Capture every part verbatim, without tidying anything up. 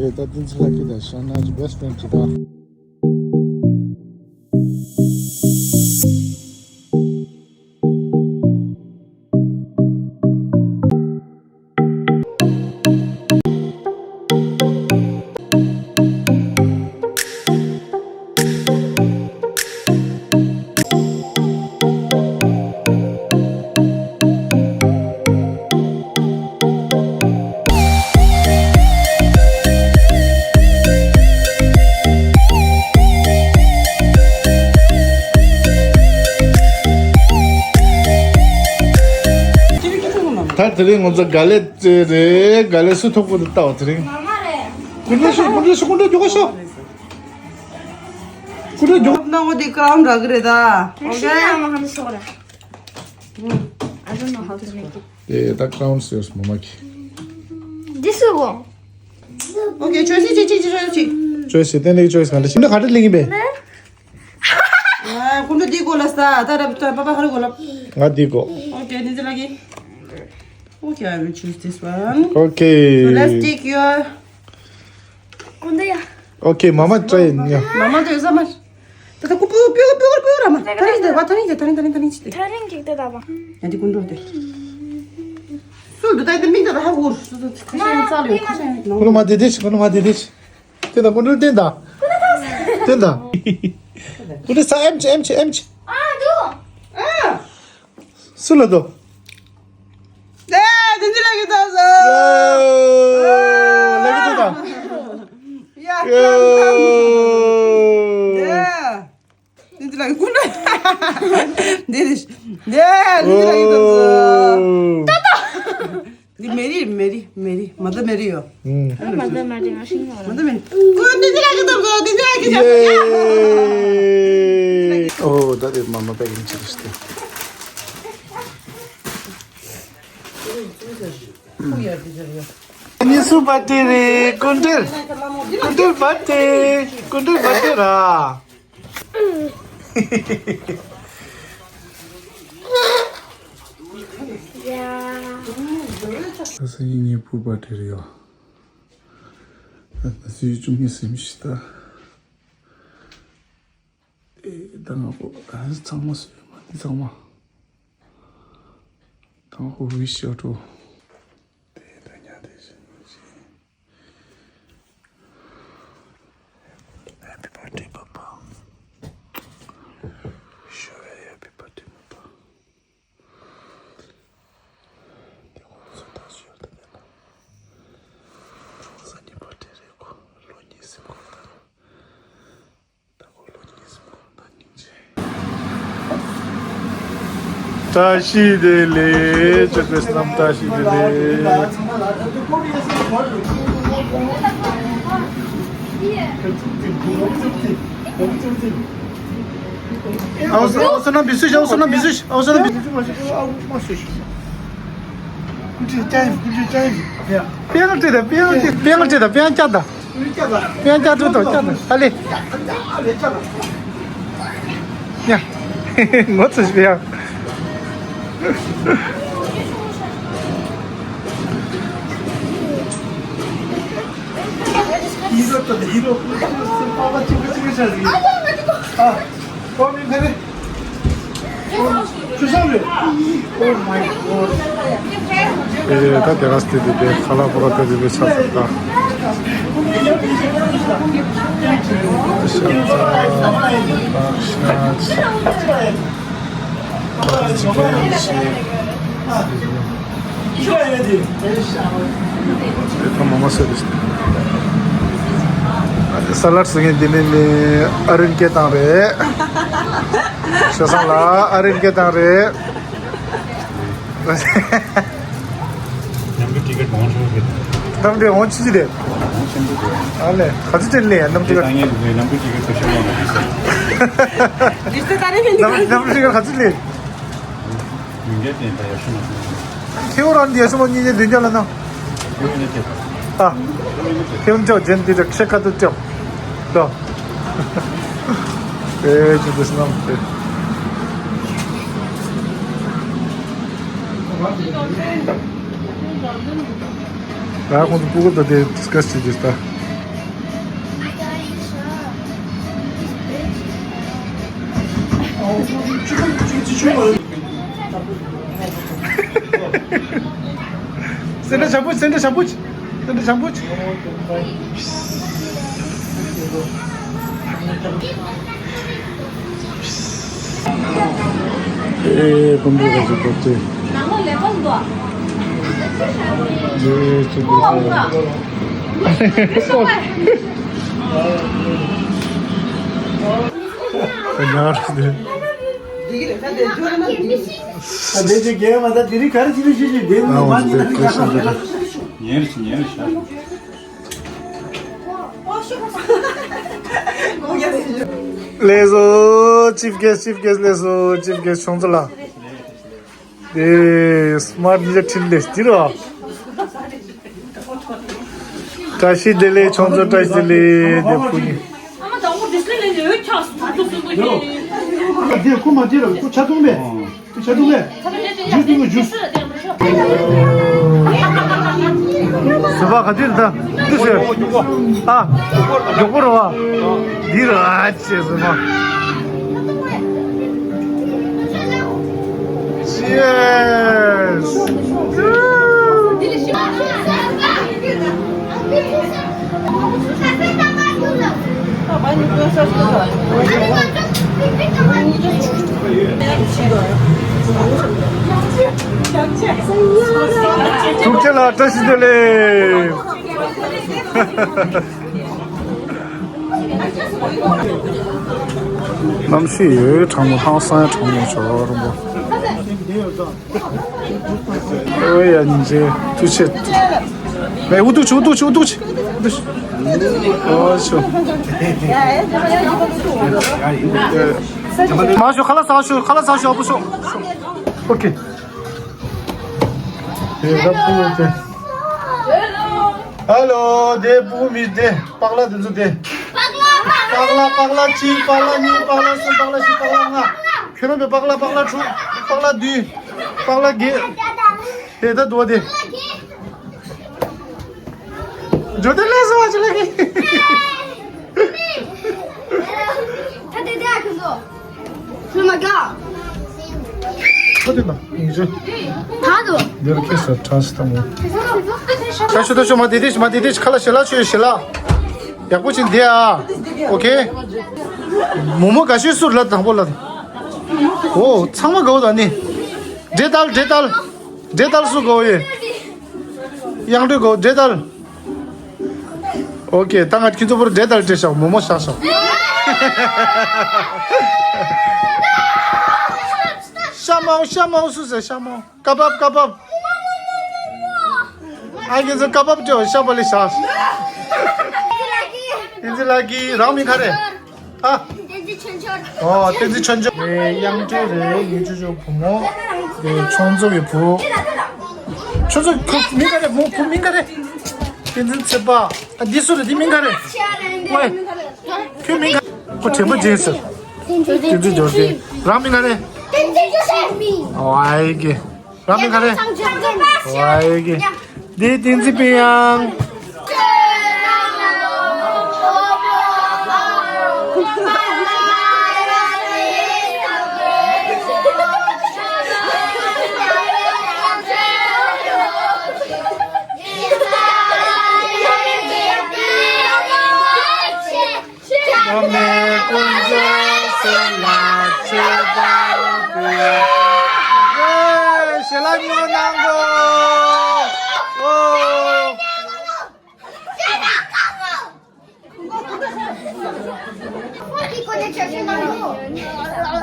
ད་བསྟན་འཛིན་ལྷ་སྐྱིད་དང་ཤ་ན་གི་best friend ཅིག་དང་། ད་དེ་རིང་ང་ཚོ་ག་ལེ་རེད། ག་ལེ་སུ་ཐོག་པོ་དེ་ལྟ་བ་དེ་རིང་། སྐུ་མགྲོན་ཤོག་སྐུ་མགྲོན་ཤོག་སྐུ་མགྲོན་མགྱོགས་པོ་ཤོག་སྐུ་མགྲོན་མགྱོགས། ན་འོ་དེ་crown རག་གི་རེད་ད། Okay. I don't know how to make it. དེ་ད་crown ཟེར་མོ་མ་གི། This one. Okay, choice ཅི་ཅི་ཅི་choice ཅི། Choice དེ་ནས་choice ག་འདྲ་ཞིག་འདི་ག་འདྲ་ལེན་གི་མེད། ཨ། སྐུ་མགྲོན་འདི་གོ་ལ་ས་ད་ར་པ་པ་ཧ་ར་གོ་ལ། ང་འདི་གོ། Okay, བསྟན་འཛིན་ལགས་ཀྱིས། Okay, I will choose this one. Okay. So let's take your. སྐུ་མགྲོན་ཡ། Okay, མ་མ་try ཡིན་ཡ། མ་མ་དེ་ཟ་མ། ད་ད་ཀུ་པུ་པུ་པུ་པུ་ར་མ། ཐ་རིང་དེ་བ་ཐ་རིང་དེ་ཐ་རིང་ཐ་རིང་ཐ་རིང་ཅི་དེ། ཐ་རིང་གིས་དེ་ད་བ། ཡ་འདི་སྐུ་མགྲོན་དེ། སུ་འདི་ད་དེ་མིག་ད་ད་ཧ་གོ་སུ་སུ་ཁ་ཤས་ཡང་ཙག་ལ་ཡོད་ཁ་ཤས་ཡང་ནང་། ཀུ་ནུ་མ་དེ་དེ་ཤི་ཀུ་ནུ་མ་དེ་དེ་ཤི། དེ་ད་ཀུ་ནུ་དེ་ད། དེ་ད། ཀུ་ནུ་ས་ཨེམ་ཆི་ཨེམ་ཆི་ཨེམ་ཆི། ཨ་འདུག་ཨ། སུ་ལ་དོ། ཨེ། བསྟན་འཛིན་ལགས་ཀྱིས་བཏང་སོང་། ཡ། ལགས་ཀྱིས་བཏང་། ཡ། ཡ། བསྟན་འཛིན་ལགས་ཀྱིས་སྐུ་མགྲོན། འདི་རེད། འདི་བསྟན་འཛིན་ལགས་ཀྱིས་བཏང་སོང་། འདི་མེ་རི་མེ་རི་མེ་རི་མ་ད་མེ་རི་ཡོ། ཨ་མ་ད་མ་རི་ང་ཤིང་ཡོང་མ་ད་མེ་རི། ཀུན་འདི་ལ་གི་ཏོག་ཏོག་འདི་ལ་གི་ཏོག་ཏོག་ཡ། ཨོ་ད་དེ་མ་མ་པེ་ཀིང་ཅི་རེད་དེ། ཨ་ནི་སུ་པར་ཏི་རེད། སྐུ་མགྲོན། སྐུ་མགྲོན་པར་ཏི། སྐུ་མགྲོན་པར་ཏི་ར། ད་སང་ཉིན་ངའི་བུ་པར་ཏི་རེད་ཡ། ད་སང་ཉིན་བཅུ་གཉིས་ཟིན་ཤི་ད། ཨེ་ད་ང་ཁོ་ཚང་མ་སུ་ཡོད་མ་འདི་ཚང་མ། ད་ང་ཁོ་wish ཡོད་འགྲོ། དེ་ད་ཉ་དེ་བཞིན་བཞིན། Happy birthday, Papa. Wish you a very happy birthday, Papa. དེ་ཁོ་ཚོ་ད་ཞོར་དུ་མེད་ན། ཁོང་ས་ཉིན་པར་ཏི་རེད་ཁོ། ལོ་གཉིས་ཟིན་ཁོ་ད། ད་ཁོ་ལོ་གཉིས་ཟིན་ཁོ་ད་སྙིང་རྗེ། བཀྲ་ཤིས་བདེ་ལེགས། ཇོ་ཀེ་སྣམ་བཀྲ་ཤིས་བདེ་ལེགས། ཨའོ་སོ་ནམ་བི་སུ་ཤ། ཨའོ་སོ་ནམ་བི་སུ་ཤ། ཨའོ་སོ་ནམ་བི་སུ་ཤ། དཔེ་ང་སྤྲད་དང་། དཔེ་ང་སྤྲད། དཔེ་ང་སྤྲད་དང་། དཔེ་ང་སྤྲད་དང་། དཔེ་ང་སྤྲད་དང་། དཔེ་ང་སྤྲད་དང་། ཨ་ལེ། ཡ། ངོ་ཚ་ཞིག་ཡ། ཨ། ཨོ་མི་ཁ་རེ། ཨོ་ཆུ་སོང་རེད། Oh my God. ཨེ་ད་དེ་ར་སྟེ་དེ་དེ་ཁ་ལག་པོ་ར་དེ་དེ་ཆ་ཚ་ད། ས་ལད་ཟེར་མཁན་འདི་ནི་ནི་ཨ་རིན་སྐད་བཏང་རེད། ཤ་སང་ལ་ཨ་རིན་སྐད་བཏང་རེད། གནམ་གྲུ་ཊི་ཀེ་ཊི་མང་ཤོས་རེད། གནམ་གྲུ་འོང་ཆི་ཆི་རེད། ཨ་ལེ་ག་ཚོད་ཅིག་ལེན་གནམ་གྲུ་ཊི་ཀེ་ཊི། གནམ་གྲུ་ཊི་ཀེ་ཊི་ཁ་ཤས་མང་རེད། གནམ་གནམ་གྲུ་ཊི་ཀེ་ཊི་ག་ཚོད་ལེན། མི་འགའ་བསྟན་ད་ཡག་ཤོས་མ་སོང་། ཁེའུ་རང་འདི་ཡག་ཤོས་མ་གཉིས་བརྒྱ་བདུན་བརྒྱ་ལ་ན། ཁེའུ་ནི་ཁེ། ཨ། ཁེའུ་ཅོ་ཇན་འདི་ར་ཁེ་ཁ་ཏུ་ཅོ། དོ། ཨེ་ཅི་དེ་སྣམ་དེ། ད་ཁོང་ཚོ་སྤུ་གུ་ད་དེ་ཌིས་ཀ་སི་བྱེད་དུས་ད། སེམས་ཁྲལ་བྱ་པོ། སེམས་ཁྲལ་བྱ་པོ། སེམས་ཁྲལ་བྱ་པོ། ཨེ་ཀོང་པོ་ག་ཚོད་པོ་ཏེ། ནང་ལོགས་ལས་ཁུངས་འདུག་ཨེ་ཅི་པོ་ཏེ། ཉར་ཏེ། ཨ་དེ་ཅི་གས་མ་ད་དེ་རིང་ག་རེ་བྱེད་ཀྱི་ཞུ་ཞུ་དེ་ཨ་མི་མ་འོ་ནི་ན་དེ་ནི་ཀེ་ག་སོང་རེད། ཉེར་ཞིག་ཉེར་ཞག་ལེགས་སོ། ཅིབ་གེ་སི། ཅིབ་གེ་སི། ལེགས་སོ། ཅིབ་གེ་སི་ཆུང་ཚོ་ལ། དེ་སི་མར་ཊི་ནི་ཇ་ཁྲིད་ལས་དེ་རོ། བཀྲ་ཤིས་བདེ་ལེགས་ཆུང་ཚོ། བཀྲ་ཤིས་བདེ་ལེགས། དེ་ཕུ་ནི། ཨ་མ་དང་པོ་དེ་སྲིད་ལས་ནས་འོད་ཆགས་སུ་ཐུག་ཐུག་ཐུག་ཐུག་གི། དེ་ཁུ་མ་དེ་རོ། ཁུ་ཆ་ཐུང་མེད། ཆ་ཐུང་མེད། ཇུས་ཐུང་གི་ཇུས། ཟི་པ་ག་དུས་ད་དུས་ཟེར། ཨ། མགྱོགས་པོ་རོ་བ། འདི་ར་ཨ་ཅེ་ཟི་པ། Cheers! ཐུགས་རྗེ་ལ་བཀྲ་ཤིས་བདེ་ལེགས། གནམ་གཤིས་ཡོད་གྲང་མོ། ཧང་སང་ཡ་གྲང་མོ་ཆོ་རོང་པོ། ཨོ་ཡ་ཉིན་ཅེ་ཐུགས་ཆེ། ཨེ་ཨུ་ཐུག་ཆུ། ཨུ་ཐུག་ཆུ། ཨུ་ཐུག་ཆུ། ཨུ་ཐུག་ཆུ། ཨོ་ཆུ། མ་ཤོ་ཁ་ལག་ཟ་ཤོ། ཁ་ལག་ཟ་ཤོ། ཨ་བུ་ཤོ། ཨོ་ཁེ། དེ་ད་པུ་དེ། ཧ་ལོ། དེ་པུ་མི་དེ། པག་ལ་དེ་ཚོ་དེ། པག་ལ། པག་ལ། པག་ལ་གཅིག་པག་ལ་གཉིས། པག་ལ་གསུམ། པག་ལ་བཞི། པག་ལ་ལྔ། ཁྱོད་རང་པའི་པག་ལ། པག་ལ་དྲུག་པག་ལ་བདུན། པག་ལ་བརྒྱད། དེ་ད་དུ་བ་དེ། ཇོ་དེ་ལས་སོ་བ་ཅི་ལ་གི། ད་དེ་དེ་ཨ་ཁུ་ཚོ། ཁུ་མ་དགའ། ཁོ་དེ་ན་ཡིན་ཅི། ད་དུ། འདིར་ཁེ་སར་ཁྲ་སི་ཐ་མོ། ཤ་ཤུ་ད་ཤུ་མ་དེ་དེ་ཤི་མ་དེ་དེ་ཤི། ཁ་ལ་ཤི་ལ་ཆུ་ཤི་ལ། ཡག་པོ་ཅིག་འདི་ཨ། ཨོ་ཁེ། མོ་མོ་ག་ཤུ་སུར་ལ་དང་པོ་ལ། ཨོ་ཚང་མ་གའོ་ད་ནི། འདྲེ་ཏལ། འདྲེ་ཏལ། འདྲེ་ཏལ་སུ་གའོ་ཡེ། ཡང་འདྲེ་གའོ་འདྲེ་ཏལ། ཨོ་ཁེ། ད་ང་ཁྱེད་ཚོ་བོར་འདྲེ་ཏལ་འདྲེ་ཤག་མོ་མོ་ཤག་ཤག་ཤ་མའོ། ཤ་མའོ་སུ་ཟེར། ཤ་མའོ། ཀ་བབ། ཀ་བབ། ཨ་ཁྱེད་ཚོ་ཀ་བབ་ཅོ་ཤ་པ་ལི་ཤག་ཨིན་ཛི་ལ་གི་རང་མིང་ག་རེ། ཨ། བསྟན་འཛིན་ཆོས་འབྱོར། ཨོ། བསྟན་འཛིན་ཆོས་འབྱོར། ཨེ་དབྱངས་སྒྲོལ་རེད། ངའི་ཅོ་ཅོ་བུ་མོ། ཨེ་ཆོས་མཚོ་གི་བུ། ཆོས་མཚོ་བུ་མིང་ག་རེ། བུ་བུ་མིང་ག་རེ། བསྟན་འཛིན་ཚེ་དཔག་ཨ་འདི་སུ་རེད། འདི་མིང་ག་རེ། ཝེ། ཁྱོད་མིང་ག་རེ། ཁོ་དྲན་པ་བརྗེད་ཟེར། བསྟན་འཛིན་སྦྱོར་ལྡན། རང་མིང་ག་རེ། བསྟན་འཛིན་ཆོས་འབྱོར། ཨོ་ཨའི་གེ། རང་མིང་ག་རེ། ཨོ་ཨའི་གེ། འདི་བསྟན་འཛིན་དཔལ་དབྱངས།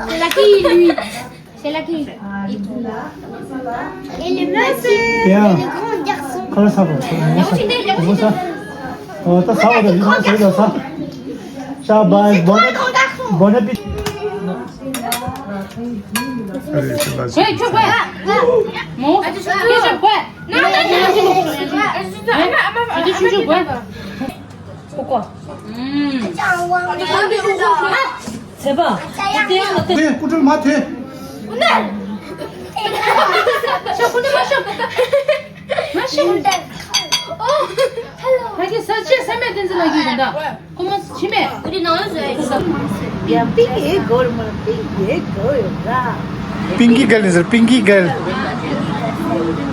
C'est la qui, lui. C'est la qui. Et le petit, et le grand garçon. ཁ་ལག་ཟ་བ། ཁ་ལག་ཟ། ཨོ་ད་ཟ་བ་དང་ཡིན་ན་ཟ་ཡི་ད་ཟ། ཤ་བཱ། Bon appétit. ཁྱོད་ཁྱོད་ཁོས། མོ། ཁྱོད་ཁྱོད་ཁོས། ཁོ་ཁོ། ཨུམ། ཚེ་པ། དེ་སྐུ་དྲུང་མ་དེ། ཤོག་སྐུ་དྲུང་མ་ཤོག་མ་ཤོག་ད་གི་ས་ཆེ་ས་མེད་བསྟན་འཛིན་ལ་གི་རེད་ད། ཁོ་མོ་ཕྱི་མེད། ཡ་པིང་ཡེ་གོར་མ་པིང་ཡེ་གོ་ཡོད་ར། Pinky girl is a Pinky girl.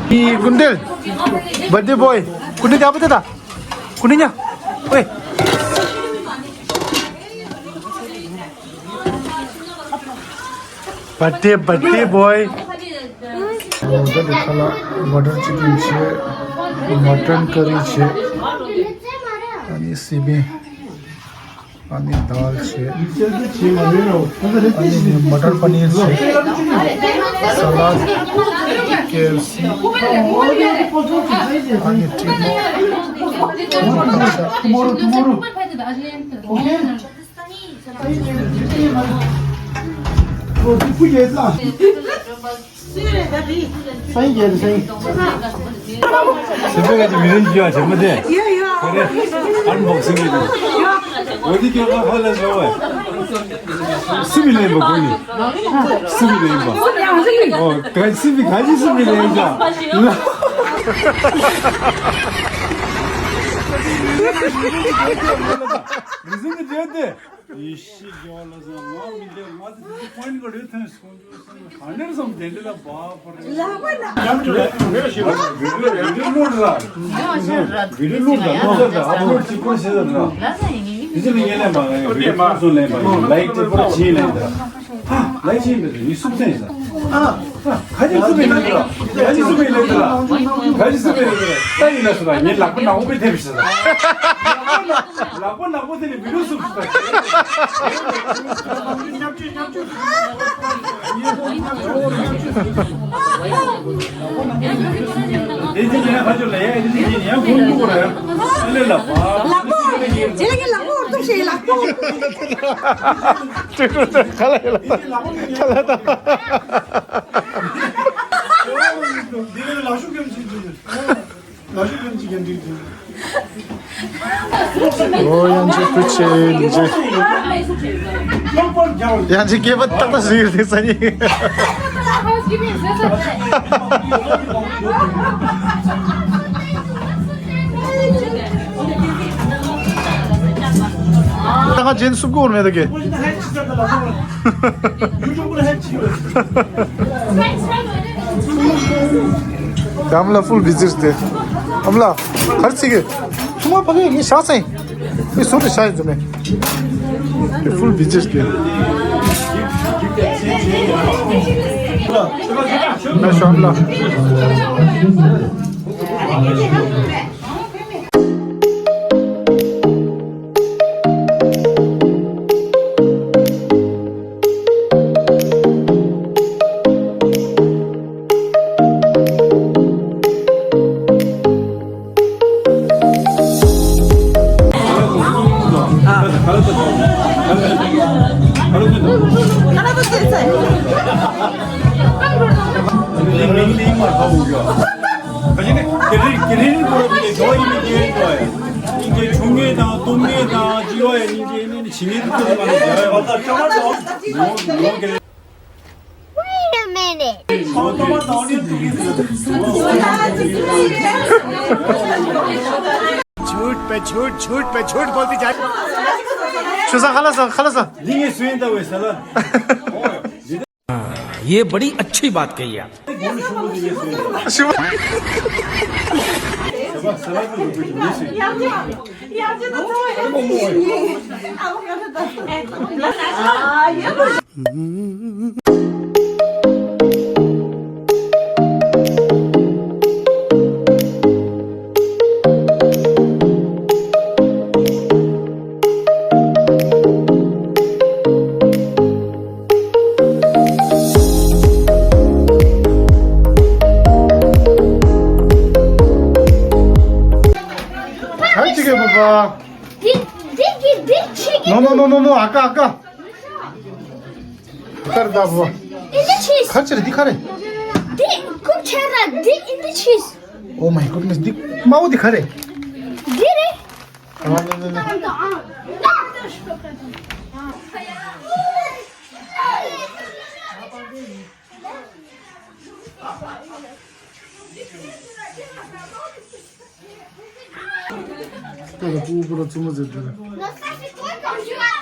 Pinky girl. Birthday boy. Kunde kya bata tha? Kunde kya? Oi. Birthday, birthday boy. འདི་ཁ་ལག་butter chicken བྱས། mutton curry བྱས། ཨ་ནི་སི་པན། ཨ་ནི་དཱལ་བྱས། ཨ་ནི་མ་ཊར་པ་ནིར་བྱས། salad, K F C། ཨ་ནི་ཏྲིག་མོ། སེམས་པ་ག་ཅིག་མི་རིན་གྱི་ཡོད་བྱེད་མ་དེ། ཡ་ཡ། ཁ་རེ། ཨན་བོག་སིང་གི་འདུག་འོ་དེ་ཁྱོད་ཁ་ཁ་ལ་ཟེར་བས། སུ་མི་ལེན་པ་གོ་ནི། སུ་མི་ལེན་པ། ཨོ་ག་སུ་མི་ག་ཅི་སུ་མི་ལེན་ཀྱང་། མི་སུ་མི་བྱེད་དེ། ཡེ་ཤེས་རྒྱལ་བ་ལ་སོགས་ང་མི་འདོད། ང་ཚོ་འདི་ཚོ་ཕོན་ག་རེ་ཐོན་སོང་རྒྱུ་སོང་ག་ནས་སོང་དེ་འདྲ་ལ་བབ་པ་རེད། ལག་པ་ན། ཡང་ཁྱོད་ལ་ཡང་ཁྱོད་ལ་ཡང་ཁྱོད་བློ་ར། བི་ཌིའོ་བློ་ར་བློ་ར་ཨ་བློ་ཅི་པོ་ཤེས་ར། དེ་ཚོ་ལ་ངས་ལན་པ་ང་བི་ཌིའོ་སོང་ལན་པ་ལའིག་ཅི་པོ་ཅི་ལན་ད། ལའིག་ཅི་མེད་དུ་ཡིན་སུབ་ཐེངས་ས། ཁ་ཅིག་སུ་མེད་ལེ་དུ་ར། ཁ་ཅིག་སུ་མེད་ལེ་དུ་ར། ཁ་ཅིག་སུ་མེད་ལེ་དུ་ར། ད་ཡིན་ན་སུ་ར་ངའི་ལག་པ་ནག་པོ་པའི་ཐེབས་ཤིག་ས། ལག་པ་ནག་པོ་དེ་ནི་མི་རུ་སུ་སུ་ས། དེ་ཅི་ཉན་ཁ་ཅོ་ལ་ཡ་ཨེ་ནི་ཉན་ཁོང་ལུག་ར། ཨེ་ལེ་ལ་པ། ལག་པ། ཅི་ལ་ངའི་ལག་པ་འོར་ཏོ་ཤེས་ལག་པ། ཁ་ལ་ཡ་ལ་ཁ་ལ་ད། འདི་ལ་ལག་ཤུགས་སྐྱོན་ཅིག་འདུག་ལག་ཤུགས་སྐྱོན་ཅིག་འདུག་ཨོ་ཡང་ཅིག་ཁུ་ཆེ་ཡིན་ཅིག་ཡང་ཅིག་སྐེད་པ་ཏག་ཏག་ཟིག་ཡོད་དེ་ས་ནི། ད་ང་ཅན་སུབ་གོ་མེད་ད་གེ། ཨམ་ལ་ཕུལ་བི་ཛིར་ཏེ། ཨམ་ལ་གར་ཚིག་གི་ཐུ་མ་ཕ་གི་ངི་ཤ་སེང་། ངི་སུ་རི་ཤ་ཡི་ཛུ་མེ། ཕུལ་བི་ཛིར་ཏེ། ན་ཤ་ཨམ་ལ། Wait a minute. झूठ पे झूठ, झूठ पे झूठ बोलती जा रही। ཤུ་ས་ཁ་ལ་ས་ཁ་ལ་ས། འདི་ངས་སུན་ད་བས་ས་ལ། ये बड़ी अच्छी बात कही आप। ཤུ། ཁ་ཅིག་གི་བ་བ། འདི་འདི་གི་འདི་ཆི་གི། No, no, no, no, no. ཨ་ཀ་ཨ་ཀ། ཁར་ད་བ། འདི་ཆི། ཁ་ཅིག་འདི་ཁ་རེ། འདི་ཀུ་ཆ་ར་འདི་འདི་ཆི། Oh my goodness. འདི་མ་འོ་འདི་ཁ་རེ། འདི་རེ། ཨ་ནི་ནི་ནི། ད་ལ་ཕྲུ་གུ་ལ་བཙུན་མོ་ཟེར་དེ་རེད། No sé si puedo ayudar.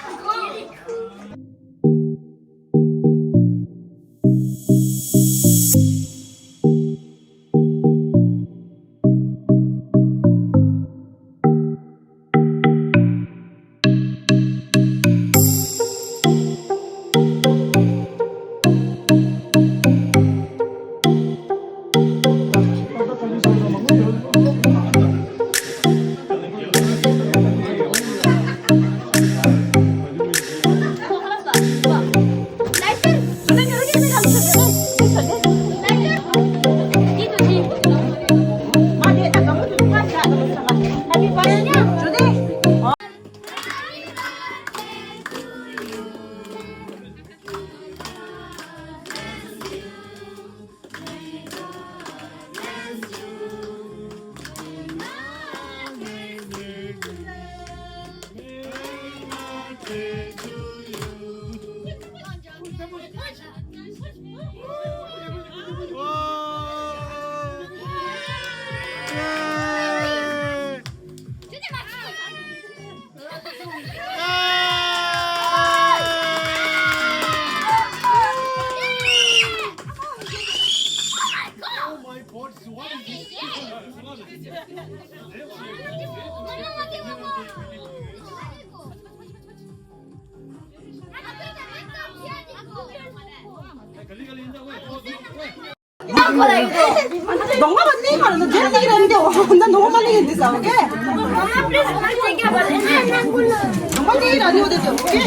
གདོང་པ་མ་ནི་ག་རེ་ན་དེར་ནི་ར་འདི་འོ་ན་ནོ་མ་ལི་འདི་ས་ཨོ་ཁེ། གདོང་པ་ནི་ར་ནི་འོ་དེ་ཨོ་ཁེ།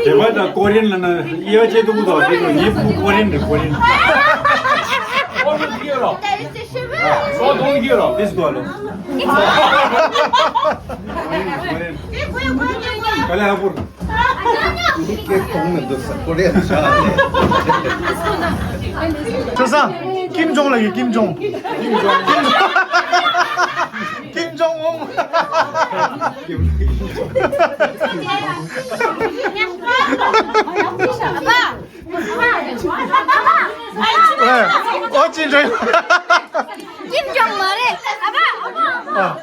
དེ་བ་ད་ཀོ་རིན་ལ་ན་ཡ་ཅེ་ཏུ་གུ་དོ་དེ་ནི་ཉེ་པུ་ཀོ་རིན་རེད། ཀོ་རིན། ཀོ་རིན་ཀི་ཡོ་རོ། སོ་དོང་ཀི་ཡོ་རོ། དིས་གོ་ལོ། ཀོ་རིན། ཀོ་རིན། ཀ་ལེ་ཧ་པུར། ཀེ་གོང་མི་འདུག་ས་ཀོ་རེ་ཡ་ཤ་ལེ། ཁྲོ་ས། ཀིམ་ཇོང་ལ་ཡོད། ཀིམ་ཇོང་། ཀིམ་ཇོང་། ཀིམ་ཇོང་ཨུང་། ཨ་ཕ། ཨོ་ཅི་འདྲ། ཀིམ་ཇོང་མ་རེད། ཨ་ཕ། ཨ་ཕ། ཨ།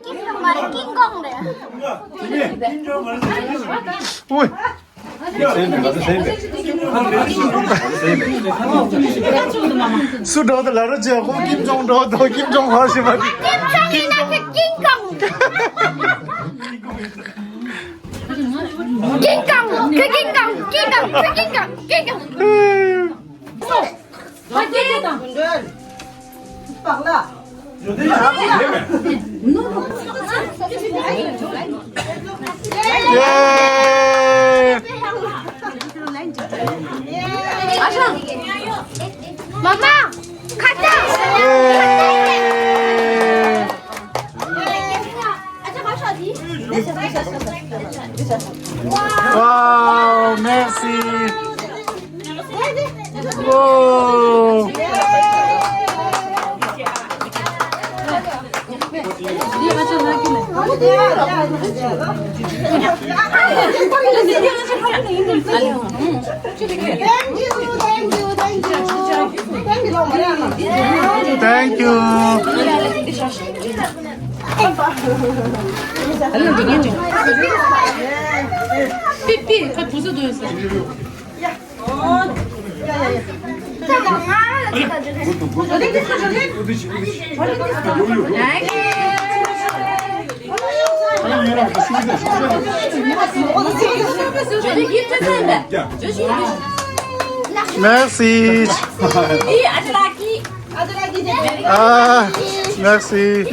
ཀིམ་ཇོང་མ་རེད། ཀིང་ཀོང་རེད། ཨོའི། སུ་འགྲོ་དང་ལ་རོ་ཅེ་ཁོ་ཀིམ་ཇོང་འགྲོ་དང་ཀིམ་ཇོང་ཧོ་ཞེས་པ། ཀིམ་ཇོང་ཡིན་ན་ཁོ་ཀིང་ཀོང་། ཀིང་ཀོང་། ཁོ་ཀིང་ཀོང་། ཀིང་ཀོང་། ཁོ་ཀིང་ཀོང་། ཀིང་ཀོང་། ཡེ། མ་མ། ཁ་ཏ། ཡེ། Wow, merci. Wow. Thank you, thank you, thank you. Thank you. 삐삐, 가 부서 도였어. Merci. Ah, merci.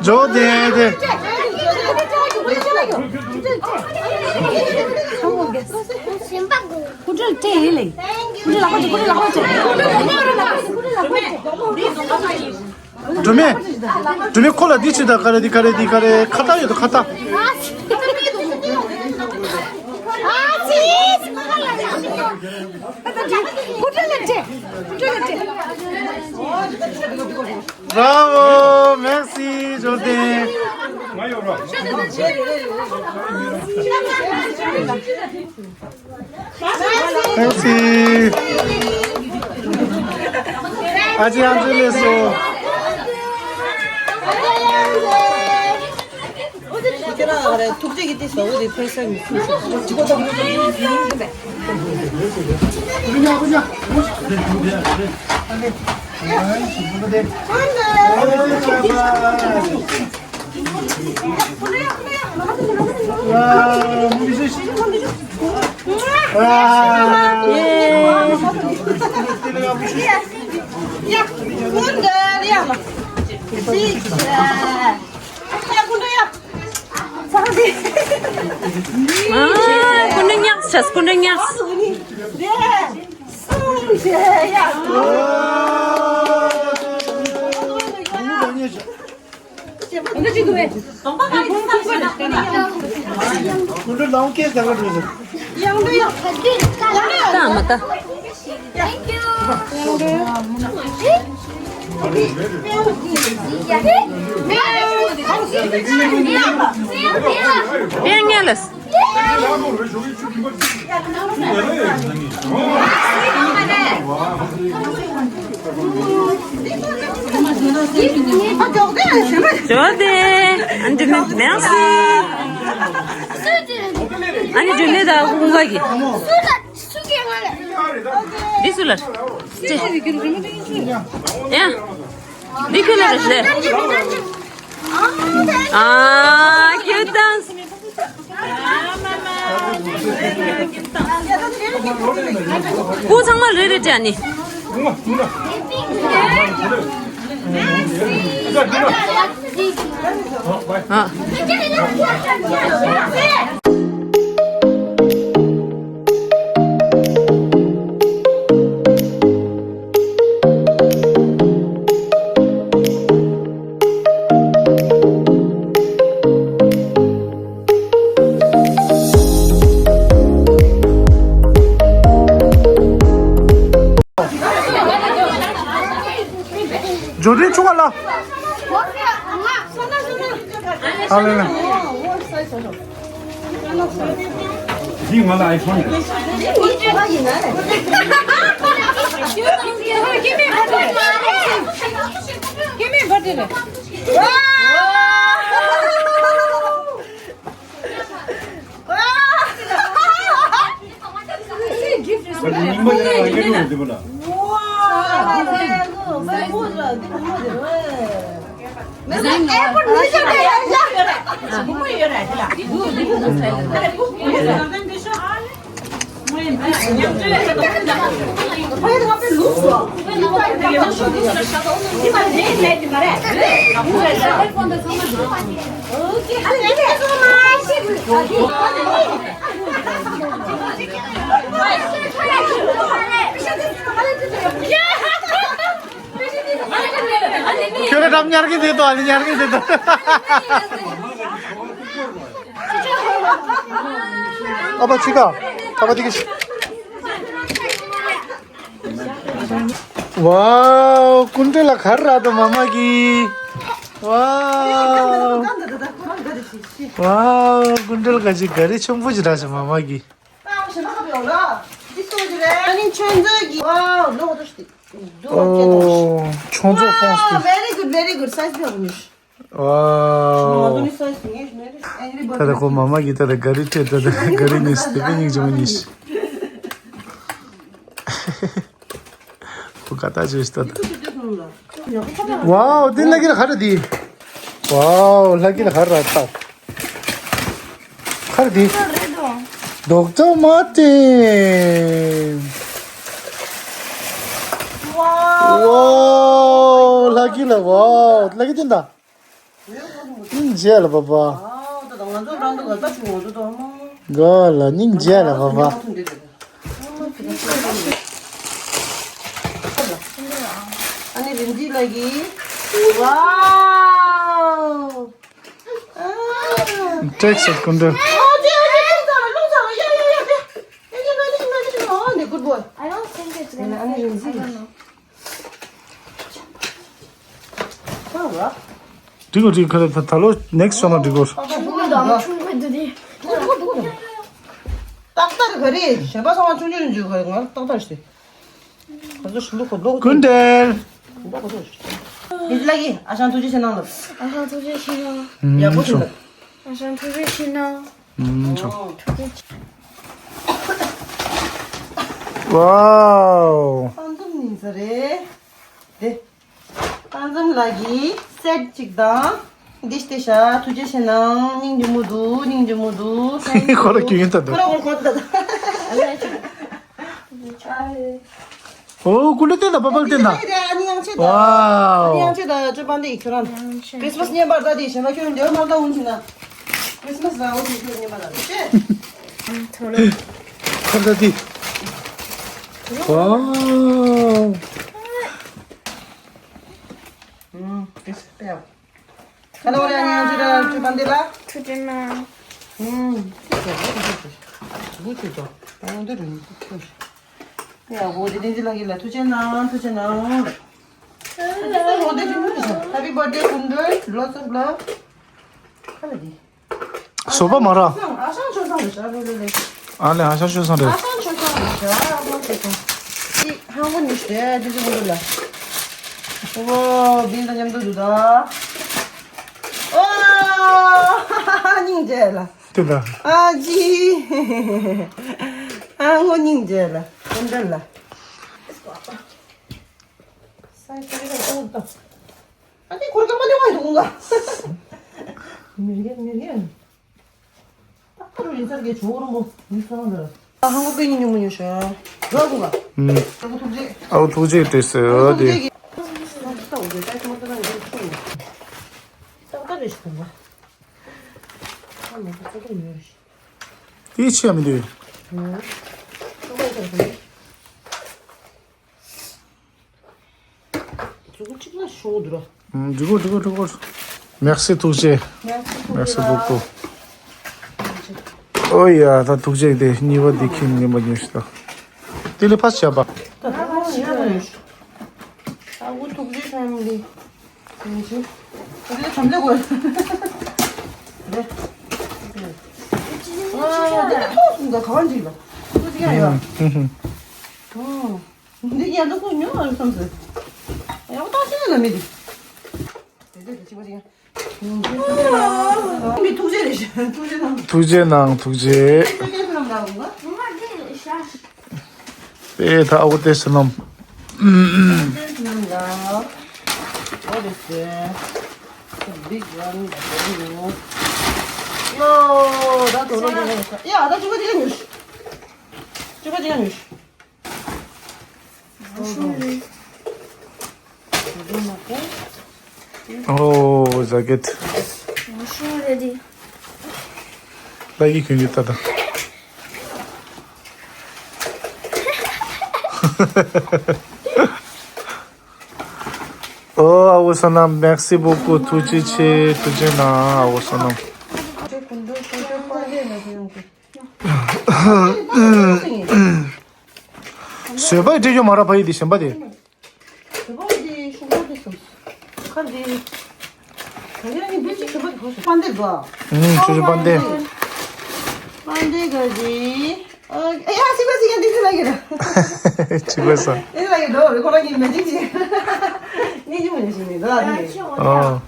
ཇོ་དེ་དེ། སྐུ་དྲིན་དེ་ཡིན་ལེ། སྐུ་དྲིན་ལག་པ་ཅིག་སྐུ་དྲིན་ལག་པ་ཅིག་སྐུ་དྲིན་ལག་པ་ཅིག་སྒྲོལ་མ། སྒྲོལ་མ་ཁོ་ལ་འདི་བྱེད་དང་ག་རེ་འདི་ག་རེ་འདི་ག་རེ་ཁ་བཏགས་ཡོད་དོ་ཁ་བཏགས། Bravo, merci, Jordan. Merci. Aji anjali so. ཁྱེད་རང་ཨ་རེ་ཐུགས་རྗེ་གི་དེ་ཟ་འོ་དེ་ཕེ་ས་མི་སུ་ཞིག་ཀུན་དགའ་རེད་ཡ་མ། ཅིག་ཅིག་ཀུན་དགའ་ཡ། ཨ། ཀུན་དགའ་ཉག་ཆས། ཀུན་དགའ་ཉག Merci. Merci. ཨ་ནི་འདི་སུ་ལ། ཡ། འདི་ཁྱོད་ལ་རེད་ལེ། ཨ། ཁྱོད་དང་། སྐུ་ཚང་མ་རེ་རེ་སྤྲད་ནི། ཨ། འབྱོར་འབྲིང་ཆུང་བ་ལ། ཨ་ལེ་ལེ། འདི་ང་ལ་ཨའི་ཕོན་རེད། ཁྱོད་རང་ཉར་གི་འདུག་ཨ་ནི་ཉར་གི་འདུག་ཨ་ཕ་ཅི་ག་ཨ་ཕ་ཅི་ག་ཝའོ། ཀུན་དགའ་ལ་ག་རེ་རག་འདུག་མ་མ་གི། ཝའོ། ཝའོ། ཀུན་དགའ་ལ་ག་ཅིག་ག་རེ་ཆེན་པོ་ཅིག་རག་ཤག་མ་མ་གི། ཨོ། ཆོས་ཚོགས་ཧྥོན་སི་ཊི། Very good, very good. Size ཕྱག་མི། ཝའོ། ད་ལྟ་ཁོ་མ་མ་གི་ད་ལྟ་ག་རེ་སྤྲད། ད་ལྟ་ག་རེ་ཉོས་ཤག་དེ་པས་སྙིང་རྗེ་མོ་ཉོས་ཤག་ཁོ་ཀ་ཏ་ཅོས་ཤག་ད་ལྟ། ཝའོ། དེ་ལྷ་སྐལ་ག་རེ་འདི། ཝའོ། ལྷ་སྐལ་ག་རེ་རག་ད། ག་རེ་འདི། ཌོག་ཊར་མར་ཊིན། ཝའོ། ལྷ་སྐལ་ལ་ཝའོ། ལྷ་སྐལ་དེ་འདྲ། སྙིང་རྗེ་ལ་བབ་པ། ག་ལ་སྙིང་རྗེ་ལ་བབ་པ། ཨ་ནི་རིན་འཛིན་ལགས་ཀྱིས། ཝའོ། ཨ། ཀྲེག་སེ་ཀུན་འདུལ། Good boy. I don't think it's gonna fit. I don't know. འགྲིག་གོ་འགྲིག་གོ་ད་ལོ་ནེག་སི་ཊི་ཤོ་ན་འགྲིག་གོ། ཏག་ཏག་ག་རེ་གཞན་པ་ཚང་མ་ཆུང་ཆུང་ཆུང་ཆུང་ག་རེ་ང་ཏག་ཏག་ཞིག་ང་ཚོ་ཞིམ་པོ་གོ་ལོག་ཀུན་དེར། འདི་ལ་གི་ཨ་ཞང་ཐུགས་རྗེ་ཆེ་གནང་ལ། ཨ་ཞང་ཐུགས་རྗེ་ཆེ་གནང་། ཡག་པོ་ཞིག་འདུག་ཨ་ཞང་ཐུགས་རྗེ་ཆེ་གནང་། ཨུམ། ཆོག་ཝའོ། ཨ་འཛོམས་ཡིན་ས་རེད། དེ། ཨ་འཛོམས་ལགས་ཀྱིས་སེ་ཊི་གཅིག་དང་། འདི་སྟེར་ཤག་ཐུགས་རྗེ་ཆེ་གནང་། སྙིང་རྗེ་མོ་འདུག་སྙིང་རྗེ་མོ་འདུག་ཁོ་ར་ཁྱོད་ཡིན་ད་འདུག་ཁོ་ར་ཁོ་ར་ཁོ་ར་ད། ཨ་ལེ། ཨོ། ཀུན་ཏུ་བསྟན་དང་པ་པལ་བསྟན་དང་། ཨ་ནི་ཡང་ཆེ་ད། ཨ་ནི་ཡང་ཆེ་ད་ཅོ་པན་དེ་ཁྱོད་རང་། ཁྲི་སི་མ་སི་བརྙན་པར་ད་དེ་གཞན་པ་ཁྱོད་འདི་མ་ལྟ་འུན་ཆེ་ན། ཁྲི་སི་མ་སི་རང་འུན་ཆེ་ཁྱོད་བརྙན་པར་ད་ཆེ། ཁ་ད་དེ། ཨོ། ཨུམ། དེ་སི་པེའོ། ཁ་ལོ་རེ་ཉན་ཅི་ར་ཅི་པན་དེ་ལ། ཐུགས་རྗེ་གནང་། ཨུམ། ཐུགས་རྗེ་གནང་། ཐུགས་རྗེ་གནང་། ཡ་འོ་དེ་དེ་དེ་ལ་གི་ལ་ཐུགས་རྗེ་གནང་ཐུགས་རྗེ་གནང་། ཨ་ནི་ས་འོ་དེ་དེ་མུ་རེ་ཤ། Happy birthday ཀུན་འདོད། Lots of love། ཁ་ལ་དེ། བཟོད་པ་མ་རག་ཨ་ཤང་ཆོས་བཟང་རེད་ཤ་ལེ་ལེ་ལེ། ཨ་ལེ་ཨ་ཤང་ཆོས་བཟང་རེད། ཨ་ཤང་ཆོས་བཟང་རེད་ཤ་ཨ་མ་ཆོས་བཟང་། ཅི་ཧང་པོ་ནི་ཤ་དེ་དེ་ཀུན་འདོད་ལ། ཨོ་བིན་དང་མཉམ་དུ་འདུག་ད། ཨོ། སྙིང་རྗེ་ལ། དེ་ད། ཨ་ཅི། ཨ་ངོ་སྙིང་རྗེ་ལ། ཀུན་འདོད་ལ། ས་ཡི་ཀ་རི་ཀ་ཀུན་འདོད། ཨ་ཅི་ཁོར་ཀ་མ་ནི་ཝའི་དུ་ཀུན་ག་མི་རྒན་མི་རྒན། ཏག་ཏག་རུ་ཡིན་ཚར་གི་ཇོ་རུ་མོ་ཡིན་ཚར་འདི། ཨ་ཧང་གོ་པེ་ཉི་ཉུང་མོ་ཉོ་ཤ། རོ་ཀུན་ག་ཨུམ། ཨ་ཁུ་ཐུགས་རྗེ། ཨ་ཁུ་ཐུགས་རྗེ་ཏེ་སེ་ཨ་དེ། ཏག་ཏག་འོ་དེ་ཏག་ཏག་མ་ཏག་ཏག་ཡིན་ཚར་ཆུང་ཡིན། ཏག་ཏག་རེ་ཞིག་ཀུན་ག་ཨ་མ་ཏག་ཏག་ཉོ་རེ་ཞིག་དེའི་ཆེ་མི་འདུག་ཨུམ། ཏག་ཏག་ཏག་ཏག་མཛུ་གུ་གཅིག་ལ་ཤོག་བསྡུ་ར། འགྲིག་གོ་འགྲིག་གོ་འགྲིག་གོ། Merci ཐུགས་རྗེ། Merci beaucoup། ཨོ་ཡ་ད་ཐུགས་རྗེ་དེ་གཉིས་པ་འདི་ཁྱིམ་ཉིན་པ་ཉོས་ཤི་ད། དེ་ལས་ཕ་བྱ་བ། ད་ཕ་བྱ་བ་ཉོས་ཤི། ཨ་ཁུ་ཐུགས་རྗེ་ཆེན་མོ་འདི། ཐུགས་རྗེ། ཐུགས་རྗེ་ཆེན་མོ་དགོས། ཨ་འདི་ནི་ཐོག་སུ་འདི་ག་བ་འཇིག་ལ། ཐུགས་རྗེ་ཡ། ཨོ། འདི་ཡང་ད་ཁོ་ཉོ་བར་བསམ་ཟེར། ཡང་ད་ཤེས་ན་མི་འདི། དེ་དེ་དེ་ཅི་མ་ཅི་ཡང་། མི་ཐུགས་རྗེ་རེད་ཤག་ཐུགས་རྗེ་གནང་། ཐུགས་རྗེ་གནང་ཐུགས་རྗེ། ཐུགས་རྗེ་གནང་ལ་འོང་ང་། དེ་ད་ཨོ་ཏེ་སི་ནམ། ཨོ་ཏེ་སི་ནམ་ལ། ཨོ་ཏེ་སི། Big one, the big one. ཡོ། ད་དོ་ལོ་ཡོ། ཡ་ད་ཅི་མ་ཅི་ཡང་ཉོས། ཅི་མ་ཅི་ཡང་ཉོས། ཨོ་ཟ་ཀེད། ལ་ཡི་གྱོན་གྱི་ད་ད། ཨོ་ཨ་བོ་ས་ན། Merci beaucoup ཐུགས་རྗེ་ཆེ། ཐུགས་རྗེ་གནང་ཨ་བོ་ས་ན། བཟོད་པ་སྤྲད་རྒྱུ་མ་རག་ཕ་ཡི་དེ་གཞན་པ་དེ། བཟོད་པ་དེ་ཤུགས་པ་དེ་སོང་། ཁ་འདི། ད་ཡང་ནི་འདི་ཅིག་བཟོད་པ་དེ་གོ་སོང་། པན་དེ་དགོ། ཨུམ་ཆུ་ཆུ་པན་དེ། པན་དེ་ག་ཅི། ཨ་ཡ་སི་པ་སི་ཡ་འདི་ཚོ་ལ་ཡོད། ཆི་པ་ས། འདི་ལ་ཡོད་དོ་རེ་ཁོ་རང་གི་མེ་ཇིག་ཅིག་ནི་ཅི་མོ་ནི་ཞིག་ནི་དོ་ཨ་ནི། ཨོ།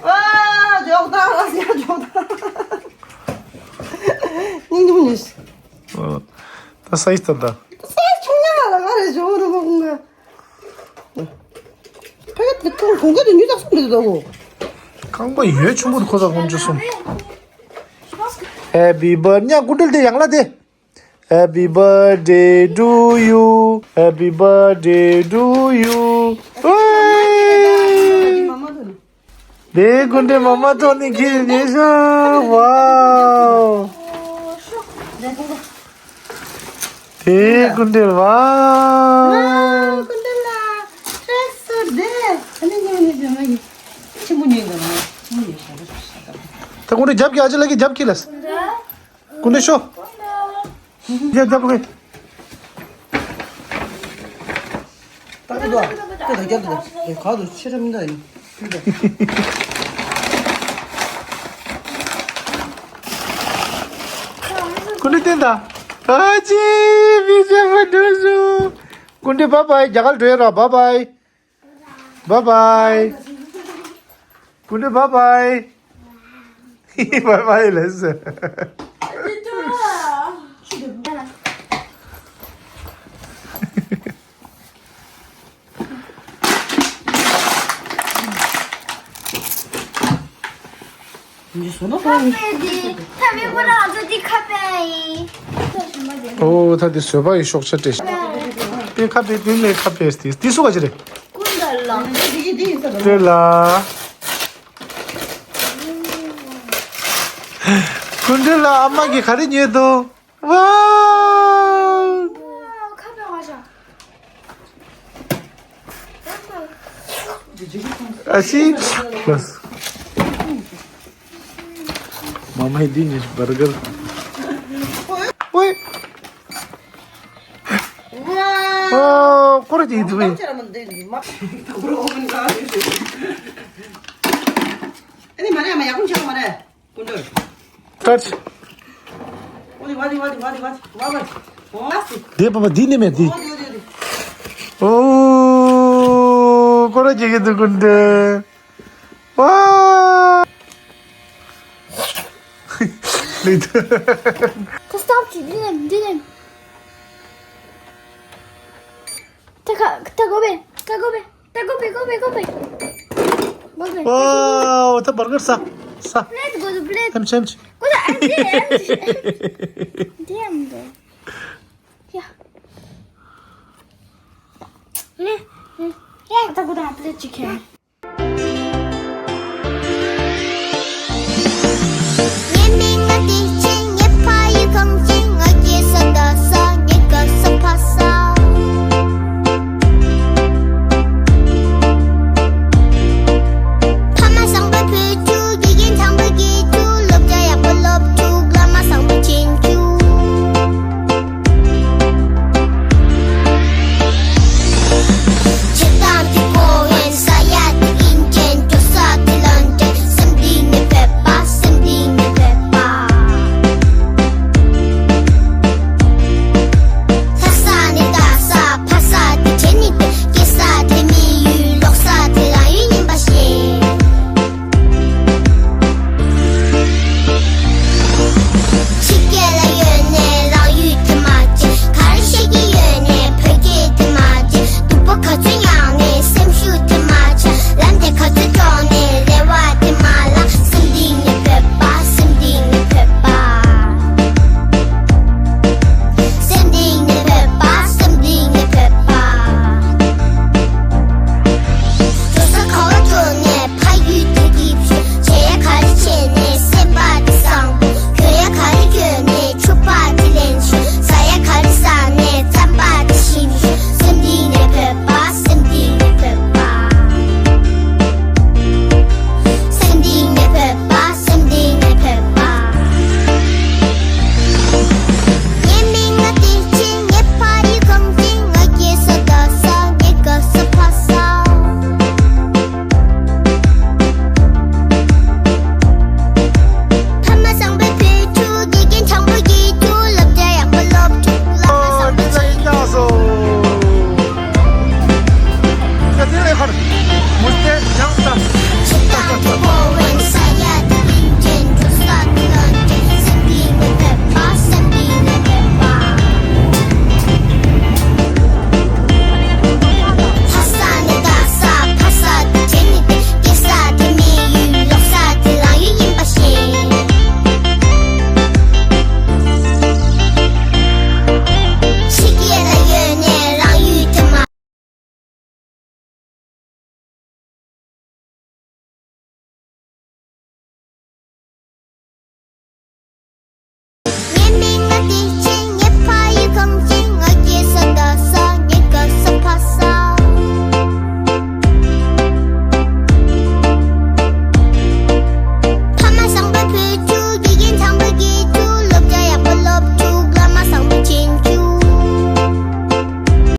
ཨ་ཇོག་ད་ཨ་སི་ཡ་ཇོག་ད། ནི་ཅི་མོ་ནི་ཞིག་ཨོ། ད་སའི་སྟབས་ད། སའི་ཆུང་ང་ལ་ང་རེ་ཇོ་རུ་མོ་ང་། ཕ་གི་དེ་ཁོང་གོང་ག་དེ་ཉུ་ཙག་སུ་མི་འདུག་གོ། རྐང་པ་ཡོད་ཆུང་པོ་དེ་ཁོ་ཚ་ཁོང་ཆུ་སོང་། Happy birthday ཉ་སྐུ་འདྲེལ་དེ་ཡང་ལ་དེ། Happy birthday to you. Happy birthday to you. ཨོའི། དེ་ཀུན་དེ་མ་མ་ཐོག་ནི་ཁྱི་ཉེ་ཤ། ཝའོ། དེ་ཀུན་དེ་ཝའོ། ད་ཀུན་དེ་རྒྱབ་ཀྱི་ཨ་ཅེ་ལ་གི་རྒྱབ་ཀྱི་ལ། ཀུན་དེ་ཤོ། རྒྱབ་རྒྱབ་ཀུན། ད་ཀུན་དེ་ད་རྒྱབ་ད་ག་དུ་ཕྱི་ར་མི་འདའ་ཡིན། ཀུན་དེ་བསྟན་ད། ཨ་ཅེ་མི་བྱེད་པ་འགྲོ་ཤོ། ཀུན་དེ་བཱའི་བཱའི། རྒྱ་གར་འགྲོ་ཡ་ར། བཱའི་བཱའི། བཱའི་བཱའི། ཀུན་དེ་བཱའི་བཱའི། བཱའི་བཱའི་ལེ་སི། ཁ་པེ་དེ་ཁ་པེ་ཁོ་རང་ཚོ་དེ་ཁ་པེ་ཡིན། ཨོ་ད་དེ་བཟོད་པ་ཡི་ཤོག་ཆ་སྤྲད། དེ་ཁ་པེ་དེ་ལས་ཁ་པེ་སྟེ་དེ་སུ་ག་ཅི་རེད། ཀུན་དགའ་ལགས། དེ་ལ། ཀུན་དགའ་ལགས་ཨ་མ་གིས་ག་རེ་ཉོས་འདུག་ཝའོ། ཁ་པེ་ང་ཤ། ཨ་ཤི། ལགས། མ་མ་ཡི་འདི་ནི་བར་གར། ཝེ། ཨོ། ཀོ་ར་ཅིག་འདུག་ཨེ། ཨ་ནི་མ་རེད། མ་ཡག་པོ་ཆགས་མ་རེད། ཀུན་འདུར། ཀྲར། ཝ་དི་ཝ་དི་ཝ་དི་ཝ་དི་ཝ་དི་ཝ་དི། ཝ་དི། དེ་པ་པ་འདི་ནི་མེད་དེ། ཨོ་དི་ཝ་དི་ཝ་དི། ཨོ། ཀོ་ར་ཅིག་གི་འདུག་ཀུན་འདུར། ཝ། ལི་དུ། ད་སྟོབ་ཀྱིས་འདི་ནས་འདི་ནས། ད་ཁ་ད་གོ་བེ་ད་གོ་བེ་ད་གོ་བེ་གོ་བེ་གོ་བེ། གོ་བེ། ཝའོ། ད་བར་གར་ས་ས། པླེཊ་གོ་དུ་པླེཊ། ཨེམ་ཆི་ཨེམ་ཆི། གོ་ད་ཨེམ་ཆི་ཆི་ཨེམ་ཆི། འདི་ཨེམ་འདི། ཡ། ལེ། ཡ་ད་གོ་ད་པླེཊ་ཅིག་ཁྱེར།